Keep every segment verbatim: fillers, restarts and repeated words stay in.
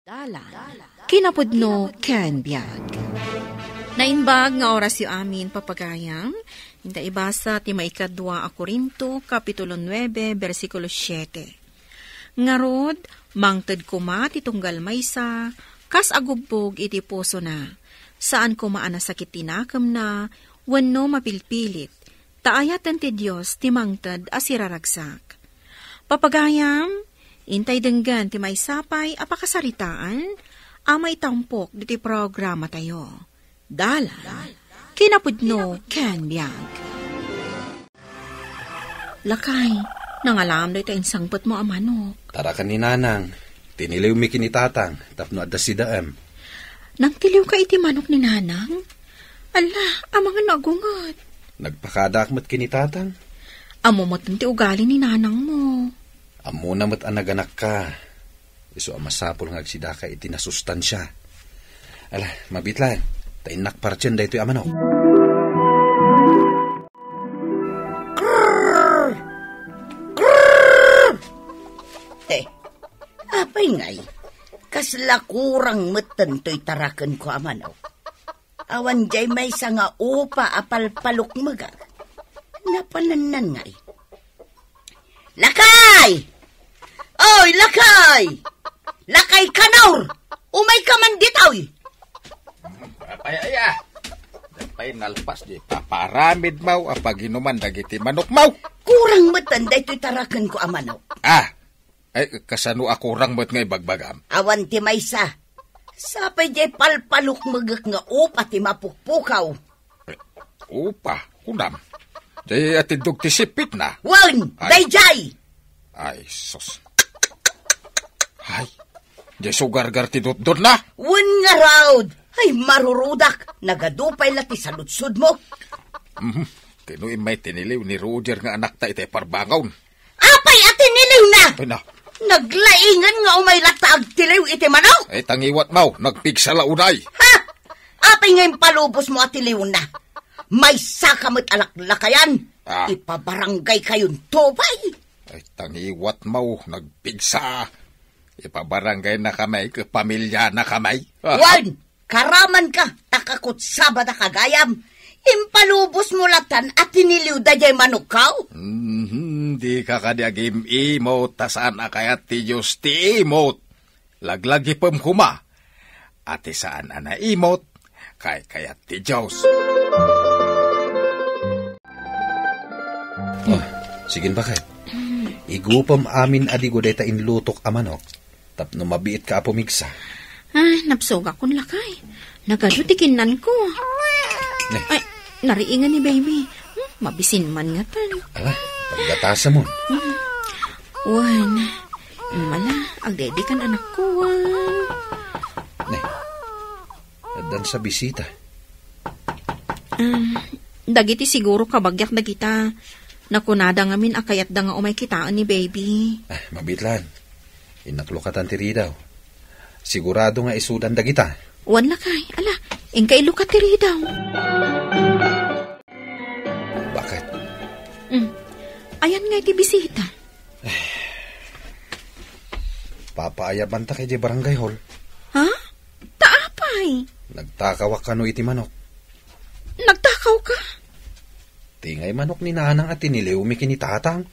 Dalan, kinapudno ken biag. Naimbag nga orasyo amin, papagayam. Inta ibasa ti maikadua a Corinto, Kapitulo nuebe, bersikulo siete. Ngarud, mangted koma ti tunggal maysa, kas agubbog iti pusona. Saan koma a nasakit ti nakemna, wenno mapilpilit, ta ayaten ti Dios ti mangted a siraragsak. Papagayam, intay denggen ti maysa pay a pakasaritaan a maitampok ditoy programatayo. Dalan, kinapudno ken biag. Lakay, nangalam dayta insangpetmo a manok. Taraken ni Nanang, tiniliwmi ken ni Tatang tapno adda sidaem. Nangtiliwka iti manok ni Nanang? Ala, amangan no agunget. Nagpakadaak met ken ni Tatang. Ammo met ti ugali ni Nanangmo. Ammona met a naganakka. Isu a masapul nga agsidaka iti nasustansia. Ala, mabiit laeng, ta innak partien daytoy a manok. Krrr! Krrr! Eh, apay ngay? Kasla kurang metten toy tarakenko a manok. Awan jay maysa nga upa a palpalukmegak. Napanannan ngay. Lakay! Oy, Lakay! Lakay Kanor! Umayka man ditoy! Apay aya? Apay nalpas di paparamid maw a paginuman dagiti manok maw? Kurang metten daytoy tarakenko a manok. Ah, ay, kasano a kurang met nga ibagbagam? Awan ti maysa. Sapay jay palpalukmegek nga upa ti mapukpukaw. Upa, kunam. Jay atiddog ti sipitna. Wen, Ay. dayjay! Ay, sus. Ay, jay sugargar ti dutdotna. Wen ngarud. Ay, marurudak. Nagadu pay la ti saludsodmo. Mhm. Kano immay tiniliw ni Roger nga anakta iti parbangon? Apay a tiniliwna? Ay, na. Naglaingan nga umay latta agtiliw iti manok? Ay, tangiwat maw, nagpigsa la unay. Ha? Apay nga impalubosmo a tiliwna? Maysaka met a laklakayan. Ah. Ipabaranggaykayon to pay. Ay, tangiwat maw, nagpigsa. Ipabaranggayna kamay, ket pamilyana kamay. Ah. Wen, karamanka, ta kakutsabada kagayam. Impalubosmo latan a tiniliw dayjay manokko? Mhm, dika kadi agim-imot, ta saan a kayat ti Dios ti imot. Laglagipem koma, a ti saan a naimot, kaykayat ti Dios. Oh, sige, bakit? Igupem amin a digo dayta inlutok a manok. Tapno mabiitka a pumigsa. Ah, napsugakon lakay. Nagadu ti kinnanko. Ne. Ay, nariingan ni baby. Hmm, mabisin man ngatan. Ala, paggatasamon. Hmm. Wen, mala, agdedikan anakko, wen. Ne. Addan sa bisita. Um, dagiti siguro kabagiak dagita. Nakunada ngamin a kayatda nga umay kitaen ni baby. Ah, mabitlan. Innak lukatan ti ridaw. Sigurado nga isudan dagita. Wen lakay, ala, inka ilukat ti ridaw. Bakit? Mm. Ayan nga iti bisita. Papaayabanta kay di barangay hall. Ha? Ta apay? Nagtakawak kano iti manok. Nagtakaw ka? Ti ngay manok ni Nanang a tiniliwmi ken ni Tatang.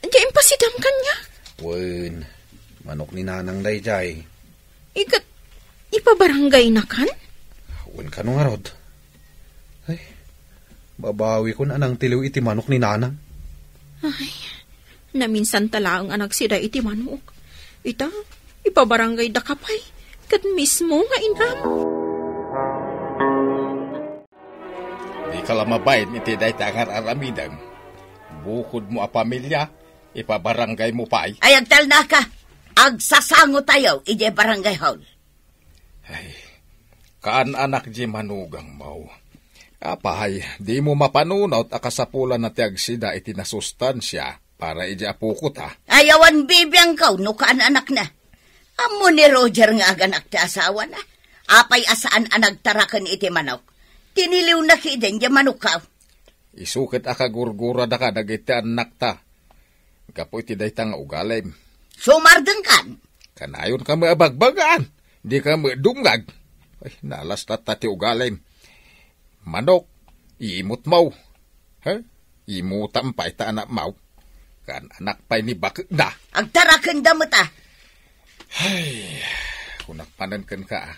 Di impasidam kaniak? Wen, manok ni Nanang dayjay. Ikat, ipabarangay na kan? Wen kano ngarud. Ay, babawikon a nangtiliw iti manok ni Nanang. Ay, naminsan ta laeng a nagsida iti manok. Ita, ipabarangay da ka pay, ket mismo nga inam. Di ka la mabain iti dayta nga ar-aramidem. Bukodmo a pamilya, ipabarangay mo pay. Ay, agtalnaka. Agsasango tayo idiay barangay hall. Ay, kaan-anak di manugang mo. Apay, di mo mapanunot a kasapulan na ti agsida iti nasustansia para iti apoko ta? Ayawan bibiangkaw no kaan-anakna. Ammo ni Roger nga aganak ti asawana. Apay a saan a nagtaraken iti manok. Tiniliwna kiden di manokkaw. Isu ket a kagurguradaka dagiti annakta. Gapu iti dayta nga ugalim. Sumardengkan. Kanayon ka met a bagbagaan, di ka met dumngag. Ay, nalas tatta ti ugalim. Manok, imutmo. Ha? Imutam pay ta anakmo. Kan anak pay ni baketna. Agtarakenda met a. Ay, kunak manen kenka, a.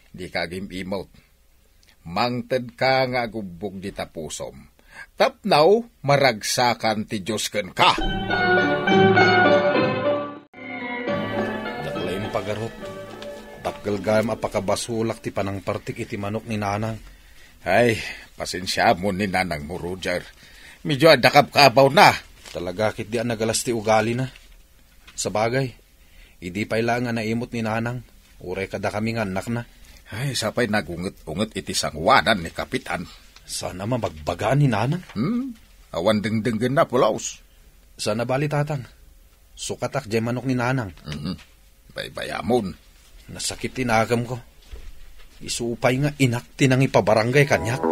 Di ka agim-imot. Mangtedka nga agubbog dita pusom. Tapno maragsakan ti Dios kenka. Dakkel a impagarop. Dakkel gayam a pakabasolak ti panangpartik iti manok ni Nanang. Ay, pasensiamon ni Nanangmo, Roger. Medyo adda kabkabawna. Talaga ketdi a nagalas ti ugalina. Sabagay, idi pay laeng a naimut ni Nanang, uray kadakami nga annakna. Ay, sapay nagunget-unget iti sangoanan ni Kapitan. Saan a mabagbagaan ni Nanang? Hmm? Awan dengdenggenna, pulos. Saan a bali, Tatang. Sukatak diay manok ni Nanang. Mhm. Baybayamon. Nasakit ti nakemko. Isu pay nga inak ti nangipabarangay kaniak.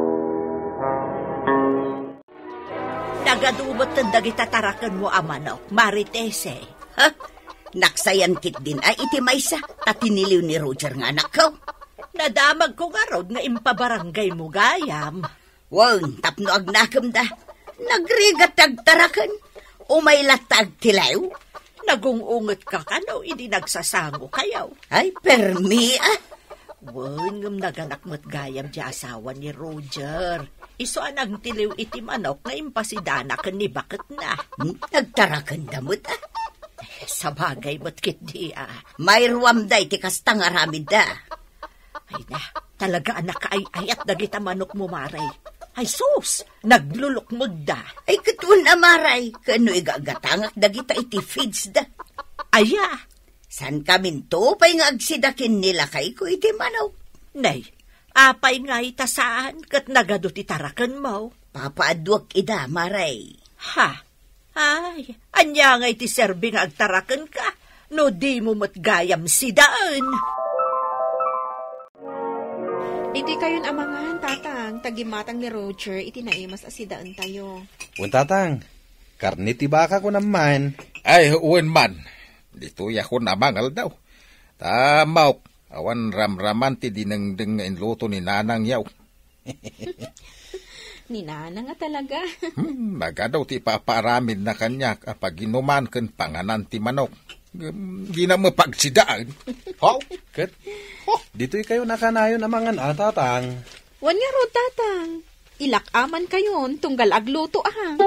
Nagadu metten dagita tarakenmo a manok, Maritese. Ha? Naksayan ketdin a iti maysa, ta tiniliw ni Roger nga anakko. Nadamagko ngarud nga impabarangaymo gayam. Wen, tapno agnakemda, nagrigat ti agtaraken. Umay latta agtiliw. Nagung-ungetka kano idi nagsasangokayo? Ay, permi, a. Wen, ngem naganak met gayam diay asawa ni Roger. Isu a nagtiliw iti manok nga impasidana ken ni baketna. Hmm, nagtarakenda met, a. Sabagay met ketdi, a. Mairuamda iti kasta nga aramidda. Ay na, talaga a nakaay-ayat dagita manokmo, Mare. Ay sus, naglulukmegda. Ay, ket wen a, Mare, ket no igagatangak dagita iti feedsda. Aya? Saankaminto pay nga agsida ken ni lakayko iti manok. Nay, apay ngay ta saan ket nagadu ti tarakenmo? Papaaduek ida, Mare. Ha? Ay, ania ngay ti serbi nga agtarakenka no dimo met gayam sidaen? Ditoykayon a mangan, Tatang, ta gimmatang ni Roger iti naimas a sidaentayo. Wen, Tatang, karne ti baka, kunam man. Ay, wen man. Ditoy a kunam a mangan daw. Ta, maok, awan ramraman ti dinengdeng nga inluto ni Nanangyo. Ni Nanang a talaga. Hmm, nagadu ti ipapaaramidna kaniak a paginuman ken panganan ti manok. Ngem dina met pagsidaen. Haw? Ket, oh, ditoykayon a kanayon a mangan a, Tatang. Wen ngarud, Tatang. Ilak-amankayon tunggal agluto, a.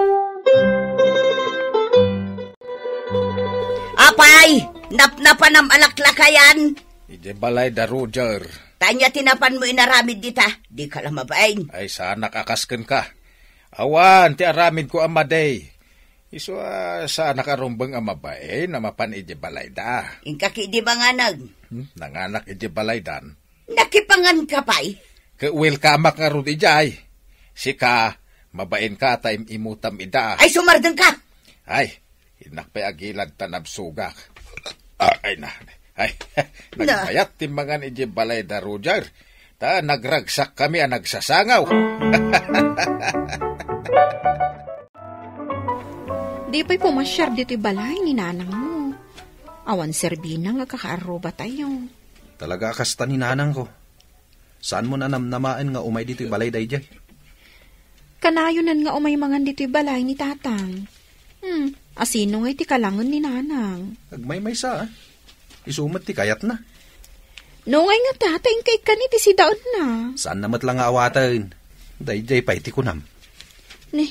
Apay, napnapanam a laklakayan? Idiay balay da Roger. Ania ti napanmo inaramid dita? Dika la mabain. Ay, saanak a kas kenka. Awan ti aramidko a madi. Isu a saanak a rumbeng a mabain a mapan idiay balayda. Inka ketdi manganeg. Hmm, nanganak idiay balaydan. Nakipanganka pay? Ket welcome-ak ngarud idiay. Sika, mabainka ta im-imutam ida. Ay, sumardengka! Ay, innak pay agilad ta nabsogak. Ah, ay na. Ay, na. Nagmayat ti mangan idiay balay da Roger. Ta nagragsakkami a nagsasangaw. Di pay pumasiar ditoy balay ni nanangmo. Awan serbina nga kakaarrubatayo. Talaga a kasta ni nanangko. Saanmon a namnamaen nga umay ditoy balay daydiay? Kanayonen nga umay mangan ditoy balay ni Tatang. Hmm, asino ngay ti kalangen ni Nanang? Agmaymaysa, a. Isu met ti kayatna. No ngay ngata, ta inka ikkani ti sidaenna. Saanna met la nga awaten. Daydiay pay ti kunam. Ni,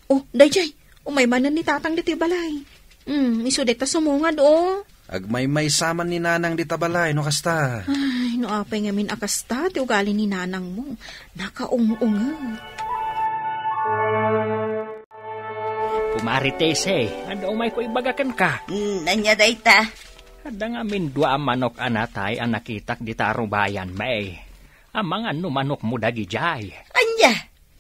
Oh, daydiay, umay manen ni Tatang ditoy balay. Hmm, isu dayta sumungad, oh. Agmaymaysa man ni Nanang dita balay, no kasta. Ay, no apay ngamin a kasta ti ugali ni Nanangmo. Nakaung-unget. Kumari Tese, adda umayko ibaga kenka. Hmm, ania dayta? Adda ngamin dua a manok a natay a nakitak dita arubayan, May. Amangan no manokmo dagidiay. Ania?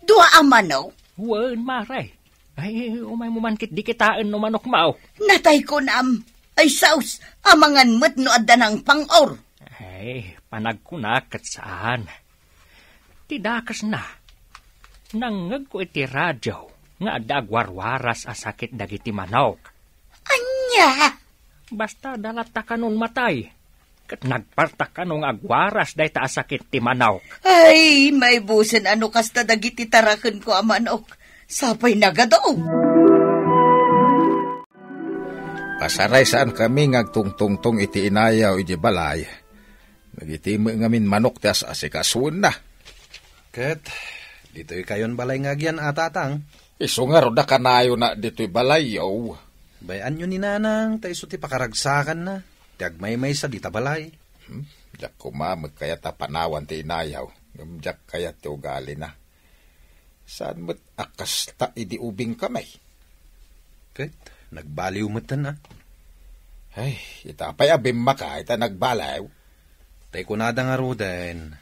Dua a manok? Wen, Mare. Ay, umaymo man ketdi kitaen no manokmo. Natay kunam. Ay, saos, amangan met no adda nangpang-or. Ay, panagkunak ket saan. Ti dakesna, nangngegko iti radio nga adda agwarwaras a sakit dagiti manok. Ania? Basta adda latta kanon matay. Ket nagpartak kano nga agwaras dayta a sakit ti manok. Ay, maibusen a no kasta dagiti tarakenko a manok. Sapay nagadu. Pasaray saan kami nga agtungtungtong iti inayaw iti balay. Dagiti met ngamin manok ti as-asikasuenna. Ket ditoy kayon balay nga agyan a, Tatang? Isu ngarud a kanayona ditoy balayyo. Bay-anyo ni Nanang, ta isu ti pakaragsakanna ti agmaymaysa dita balay. Hmm? Diak koma met kayat a panawan ti inayaw, ngem diak kayat ti ugalina. Saan met a kasta idi ubing kami? Ket nagbaliw metten a. Ay, ita pay a bimmaka ita nagbaliw. Tay kunada ngaruden,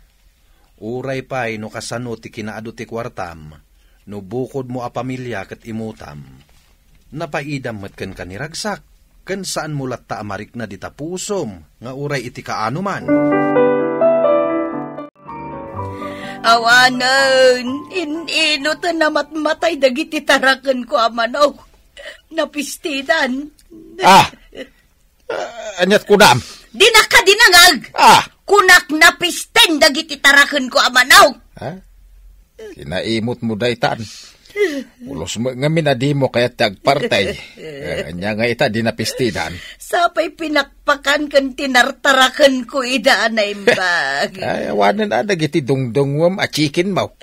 uray pay no kasano ti kinaadu ti kuartam, no bukodmo a pamilia ket imutam, napaidam met kenka ni ragsak, ken saanmo latta a marikna dita pusom nga uray iti kaano man. Awanen, in-ino ta namatmatay dagiti tarakenko a manok? Napistidan. Ah! Ah, aniat kunam? Dinak kadi nangag! Ah! Kunak napisten dagiti tarakenko a manok! Ha? Kinaimotmo daytan. Pulos met ngamin a dimo kayat ti agpartay. Eh, ania nga ita di napistidan? Sapay pinakpakan ken tinartarakenko ida a naimbag. Ay, awanen a dagiti dungdungngoem a chicken mo.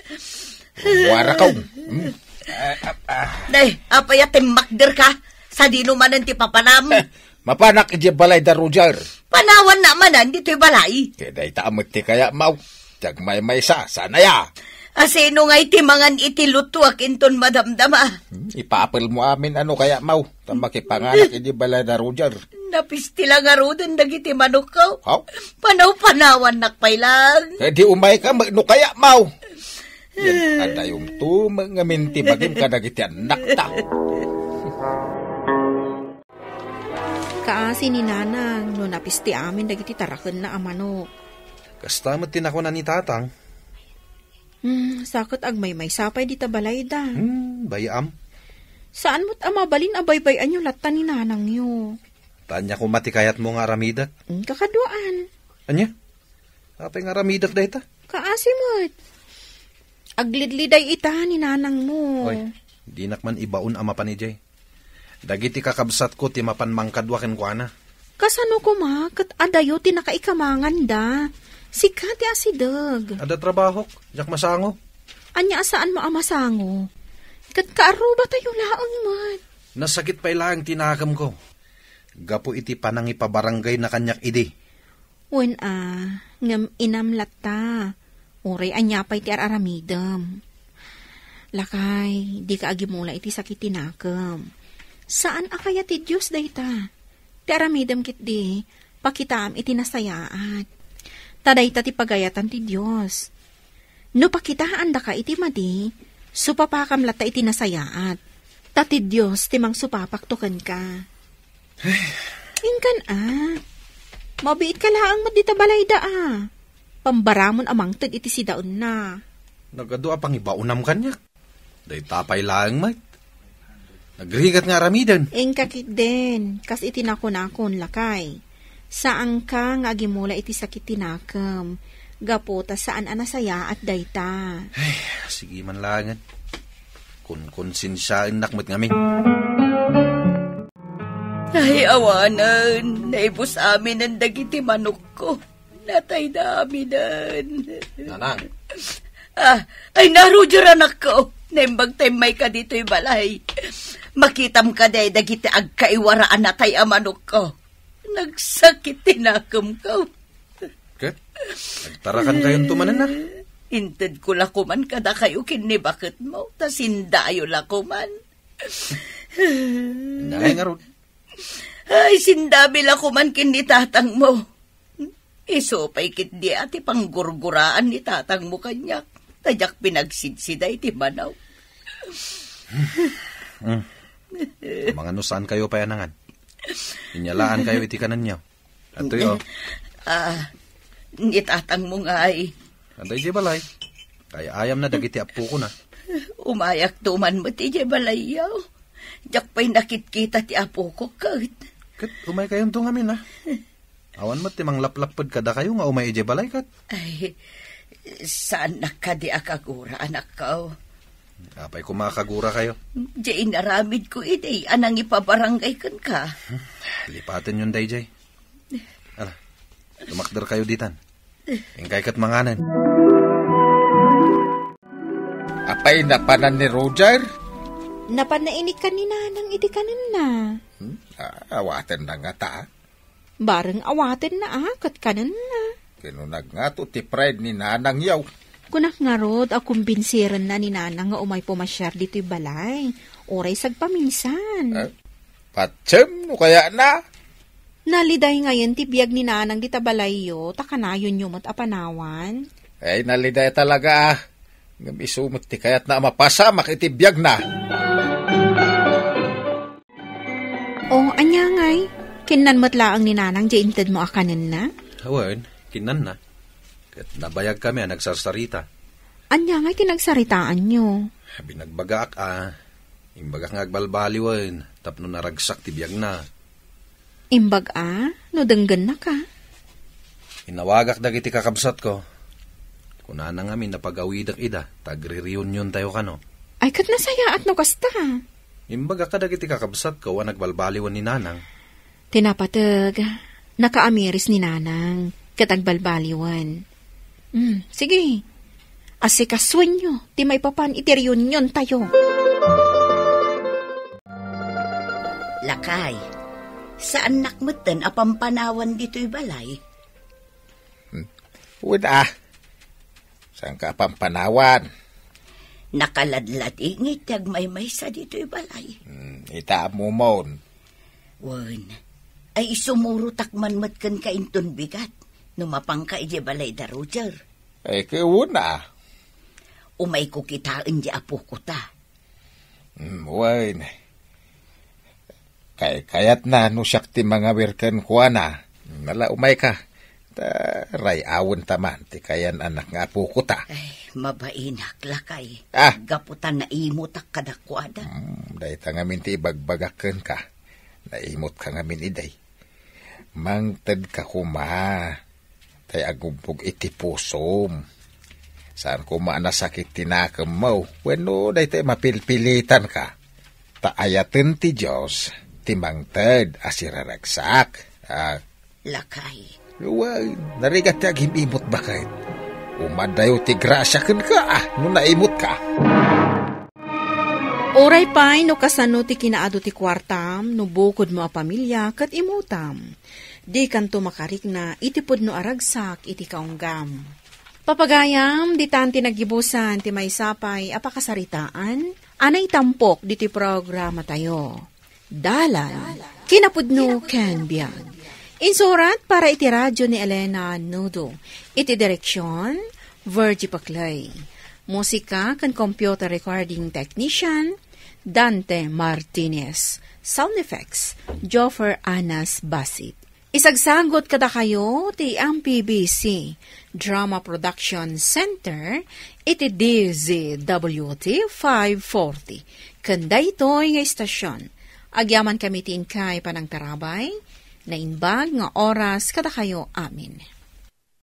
Warakaw. Hmm? Nay, apay a timmakder ka? Sadino manen ti papanam? Mapanak idiay balay da Roger. Panawanna manen ditoy balay. Ket dayta met ti kayatmo. Ti agmaymaysa, saan aya? Asino ngay ti mangan iti lutuak inton madamdama? Hmm, ipapelmo amin a no kayatmo. Ta makipanganak idiay balay da Roger. Napisti la ngaruden dagiti manokko. Haw? Panaw-panawannak pay lang. Eh, di umayka met no kayatmo. Yan, adayom tu, met ngamin ti bagim kadagiti annakta. Kaasi ni Nanang no napisti amin dagiti tarakenna a manok. Kasta met ti nakuna ni Tatang. Hmm, sa ket agmaymaysa pay dita balayda. Hmm, bay-am. Saan met a mabalin a baybay-anyo latta ni Nanangyo? Ta ania koma ti kayatmo nga aramidek? Hmm, kakaduaan. Ania? Apay nga aramidek dayta? Kaasi met. Aglidliday ita ni Nanangmo. Oy, dinak man ibaon a mapan idiay. Dagiti kakabsatko ti mapan mangkadua kenkuana. Kasano koma ket adayo ti nakaikamanganda? Sika ti asideg. Adda trabahok, diak masango. Ania a saanmo a masango? Ket kaarrubatayo laeng met. Nasakit pay laeng ti nakemko. Gapu iti panangipabarangayna kaniak idi. Wen a, ngem inam latta. Uray ania pay ti ar-aramidem. Lakay, dika agimula iti sakit ti nakem. Saan a kayat ti Dios dayta. Ti aramidem ketdi, pakitaam iti nasayaat. Ta dayta ti pagayatan ti Dios. No pakitaandaka iti madi, supapakam latta iti nasayaat. Ta ti Dios ti mangsupapakto kenka. Inkan a. Mabiit ka laeng met dita balayda a. Pambaramon a mangted iti sidaenna. Nagadu a pangibaonam kaniak. Dayta pay laeng met. Nagrigat nga aramiden. Inka ketdin, kas iti nakunakon, lakay. Saanka nga agimula iti sakit ti nakem. Gapu ta saan a nasayaat dayta. Ay, sige man laengen. Kunkonsensiaennak met ngamin. Ay, awanen, naibus aminen dagiti manokko. Natayda amiden. Nanang. Ah, ay na, Roger, anakko. Naimbag ta immayka ditoy balay. Makitam kadi dagiti agkaiwara a natay a manokko. Nagsakit ti nakemko. Ket, nagtarakan kayonto manen a? Intedko la koman kadakayo ken ni baketmo, ta sindayo la koman. Ania ngay ngarud? Ay, sindami la koman ken ni tatangmo. Isu pay ketdi a ti panggurguraan ni tatangmo kaniak, ta diak pinagsidsida iti banaw. Hmm. Amangan no saan kayo pay a nangan. Inyalaankayo iti kanenyo. Atoy, o. Ah, ni tatangmo ngay. Adda idiay balay. Ay-ayamna dagiti apokona. Umayakto man met idiay balayyo. Diak pay nakitkita ti apoko ket. Ket umaykayonto ngamin, a. Awan met ti manglaplapped kadakayo nga umay idiay balay ket. Ay, saannak kadi a kagura, anakko. Apay koma a kagurakayo? Diay inaramidko idi a nangipabarangay kenka. Lipatenyon daydiay. Ala, lumakderkayo ditan. Inkay ket manganen. Apay, napanan ni Roger? Napanna inikkan ni Nanang iti kanenna. Hmm? Ah, awatenna ngata. Bareng awatenna a, ket kanenna. Kinunag ngato ti pride ni Nanang yaw. Kunak ngarud a kumbinsirenna ni Nanang nga umay pumasiar ditoy balay. Uray sagpaminsan. Eh, patiem no kayatna? Naliday ngayen ti biag ni Nanang dita balayyo, ta kanayonyo met a panawan. Ay, naliday talaga, ah. Ngem isu met ti kayatna a mapasamak iti biagna. O, ania ngay? Kinnan met laeng ni Nanang diay intedmo a kanenna? Awan, kinnanna. Ket nabayagkami a nagsarsarita. Ania ngay ti nagsaritaanyo? Binagbagaak a, imbagak nga agbalbaliwen tapno naragsak ti biagna. Imbag a, no denggennaka. Inawagak dagiti kakabsatko. Kunana ngamin a pagawidek ida, ta agre-reuniontayo kano. Ay, ket nasayaat no kasta. Imbagak kadagiti kakabsatko a nagbalbaliwen ni Nanang. Ti napateg, nakaamiris ni Nanang, ket agbalbaliwen. Hmm, sige. Asikasuenyo ti maipapan iti reuniontayo. Lakay, saannak metten a pampanawan ditoy balay? Hmm. Wen a. Saanka a pampanawan? Nakaladladingit ti agmaymaysa ditoy balay. Hmm, ita a mumon. Wen, ay isumurotak man met kenka inton bigat no mapanka idiay balay da Roger. Ay, ket wen a. Umayko kitaen di apoko ta. Hmm, wen. Kay-, kayatna no siak ti mangawir kenkuana. Ala, umayka. Ta ray-awenta man ti kayan-annak nga apoko ta. Ay, mabainak, lakay. Ah. Gapu ta naimutak kadakuada. Hmm, dayta ngamin ti ibagbagak kenka. Naimutka ngamin idi. Mangtedka koma. Tay agubbog iti pusom. Saan koma a nasakit ti nakemmo wenno daytoy mapilpilitanka. Ta ayaten ti Dios ti mangted a siraragsak. Ah. Lakay. Wen, narigat ti agim-imot baket. Umaddayo ti grasia kenka, ah, no naimutka. Uray pay no kasano ti kinaadu ti kuartam, no bukodmo a pamilia ket imutam. Dikanto makarikna iti pudno a ragsak iti kaunggam. Papagayam, ditan ti naggibusan ti maysa pay a pakasaritaan a naitampok ditoy programatayo. Dalan, kinapudno ken biag. Insurat para iti radio ni Elena Nudo. Iti direksyon, Virgie Paclay. Musika ken computer recording technician, Dante Martinez. Sound effects, Joffer Anas Basit. Isagsagot kadakayo ti M P B C Drama Production Center iti D Z W T five forty. Ken daytoy nga istasyon, agyamankami ti inkay panangtarabay, naimbag nga oras kadakayo amin.